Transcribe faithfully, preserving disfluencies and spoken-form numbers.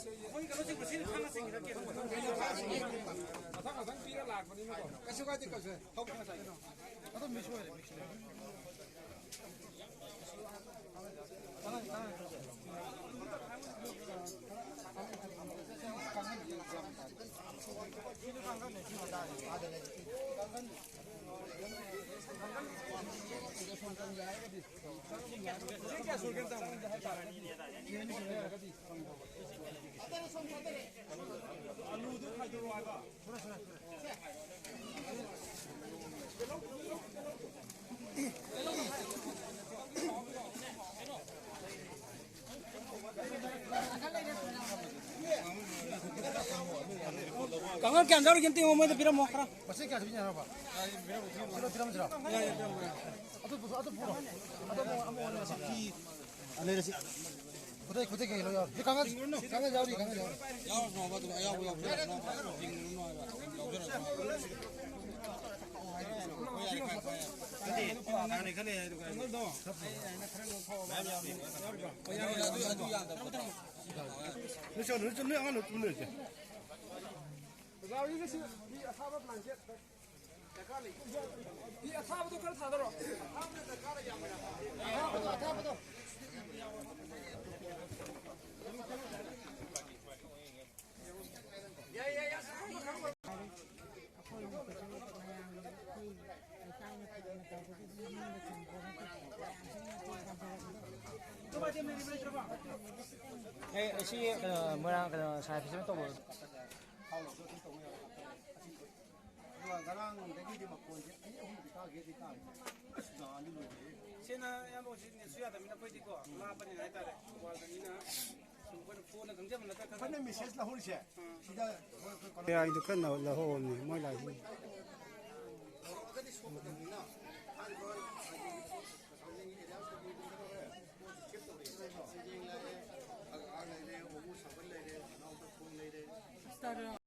ꯑꯩꯈꯣꯏ ꯀꯩꯅꯣꯁꯤꯡ ꯃꯁꯤꯡ ꯈꯪꯅ ꯆꯤꯡꯈꯠꯂꯛꯀꯦ꯫ ꯃꯊꯪ ꯃꯊꯪ ꯄꯤꯔ ꯂꯥꯛꯄꯅꯤꯅꯀꯣ꯫ ꯀꯩꯁꯨ ꯀꯥꯏꯗꯦ, ꯀꯩꯁꯨ ꯀꯥꯏꯗꯦ꯫ ꯑꯗꯨꯝ ꯃꯤꯁ ꯑꯣꯏꯔꯦ, ꯃꯤꯁ ꯑꯣꯏꯔꯦ꯫ ꯀꯥꯡꯉꯥ ꯀꯌꯥꯝ ꯌꯥꯎꯔꯤꯒꯦ ꯑꯝꯇ ꯌꯦꯡꯉꯣ, ꯃꯣꯏꯗ ꯄꯤꯔꯝꯃꯣ ꯈꯔ꯫ ꯃꯁꯤꯡ ꯀꯌꯥ ꯁꯨꯕꯤꯅꯣ ꯍꯥꯏꯔꯣꯕ? ꯁꯤꯗ ꯄꯤꯔꯝꯁꯤꯔꯣ? ꯌꯥꯏ, ꯌꯥꯏ, ꯄꯤꯔꯝꯃꯣ, ꯌꯥꯏ꯫ ꯑꯗꯨ ꯄꯨꯊꯣꯛ-, ꯑꯗꯨ ꯄꯨꯔꯣ꯫ ꯑꯗꯨ ꯑꯃꯨꯛ, ꯑꯃꯨꯛ ꯑꯣꯟꯅꯔꯁꯤ꯫ ꯂꯩꯔꯁꯤ꯫ ꯈꯨꯗꯩ, ꯈꯨꯗꯩ ꯀꯩꯀꯩ ꯂꯣꯏ ꯌꯥꯎꯔꯦ꯫ ꯁꯤ ꯀꯥꯡꯒꯟ, ꯀꯥꯡꯒꯟ ꯌꯥꯎꯔꯤ, ꯀꯥꯡꯒꯟ ꯌꯥꯎꯔꯤ꯫ ꯌꯥꯎꯔꯁꯨ ꯍꯥꯏꯕ, ꯑꯗꯨꯝ ꯑꯌꯥꯎꯕ ꯌꯥꯎꯁꯜꯂꯛꯑꯣ꯫ ꯌꯥꯎꯁꯜꯂꯛꯑꯣ꯫ ꯍꯥꯟꯅ ꯈꯜꯂꯦ ꯍꯥꯏꯗꯨ ꯀꯥꯏ? ꯃꯌꯥꯝ ꯌꯥꯎꯔꯤ꯫ ꯑꯗꯨ, ꯑꯗꯨ ꯌꯥꯗꯕ꯫ ꯅꯣꯏ ꯆꯠꯂꯨ, ꯅꯣꯏ ꯆꯠꯂꯨ, ꯅꯣꯏ ꯑꯉꯥꯡ ꯂꯣꯏ ꯇꯨꯝ ꯂꯩꯔꯁꯦ꯫ ꯑꯣꯖꯥ ꯍꯣꯏꯒꯤꯁꯤ ꯐꯤ ꯑꯊꯥꯕ blanket ꯗꯔꯀꯥꯔ ꯂꯩ꯫ ꯐꯤ ꯑꯊꯥꯕꯗꯣ ꯈꯔ ꯊꯥꯗꯔꯣ꯫ ꯑꯊꯥꯕꯗꯣ ꯗꯔꯀꯥꯔ ꯂꯩ ꯌꯥꯝꯅ꯫ ꯑꯊꯥꯕꯗꯣ, ꯑꯊꯥꯕꯗꯣ꯫ ꯌꯥꯏ, ꯌꯥꯏ, ꯌꯥꯏ꯫ ꯑꯩꯈꯣꯏ ꯃꯌꯥꯝ, ꯑꯩꯈꯣꯏ ꯂꯩꯀꯥꯏꯅ ꯐꯖꯅ ꯇꯧꯕꯒꯤ ꯃꯅꯤꯡꯗ ꯆꯣꯡꯊꯣꯛꯑꯒ ꯃꯌꯥꯝꯁꯤꯅ ꯃꯇꯦꯡ ꯄꯥꯡꯊꯣꯔꯛꯄꯗꯣ ꯑꯦ, ꯑꯁꯤ, ꯀꯩꯅꯣ, ꯃꯣꯏꯔꯥꯡ, ꯀꯩꯅꯣ, ꯁꯉꯥꯏ ꯐꯦꯁꯇꯤꯚꯦꯜ ꯇꯧꯕ꯫ ꯑꯗꯨꯒ ꯉꯔꯥꯡꯗꯒꯤꯗꯤ ꯃꯈꯣꯟꯁꯦ ꯑꯅꯤ ꯑꯍꯨꯝꯗꯤ ꯇꯥꯒꯦꯗꯤ ꯇꯥꯔꯦ꯫ ꯑꯁ, ꯅꯍꯥꯟꯗꯤ ꯂꯣꯏꯔꯦ꯫ ꯁꯦꯡꯅ, ꯏꯌꯥꯝꯕ, ꯍꯧꯖꯤꯛ ꯅꯦꯠꯁꯨ ꯌꯥꯗꯕꯅꯤꯅ ꯑꯩꯈꯣꯏꯗꯤꯀꯣ, ꯂꯥꯞꯄꯅꯤꯅ ꯍꯥꯏꯇꯥꯔꯦ, ꯃꯣꯕꯥꯏꯜꯗꯅꯤꯅ꯫ ꯁꯨꯝ ꯑꯩꯈꯣꯏꯅ ꯐꯣꯟꯅ ꯈꯪꯖꯕ ꯅꯠꯇ꯭ꯔ ꯈꯪꯗꯦ꯫ ꯑꯩꯈꯣꯏꯅ ꯃꯦꯁꯦꯖ ꯂꯧꯍꯧꯔꯤꯁꯦ, ꯁꯤꯗ ꯑꯩꯈꯣꯏ, ꯑꯩꯈꯣꯏ ꯀꯩꯅꯣ ꯃꯌꯥꯏꯗꯨ ꯀꯟꯅ ꯂꯧꯍꯧꯔꯕꯅꯤ, ꯃꯣꯏ ꯂꯥꯛꯏꯁꯤ꯫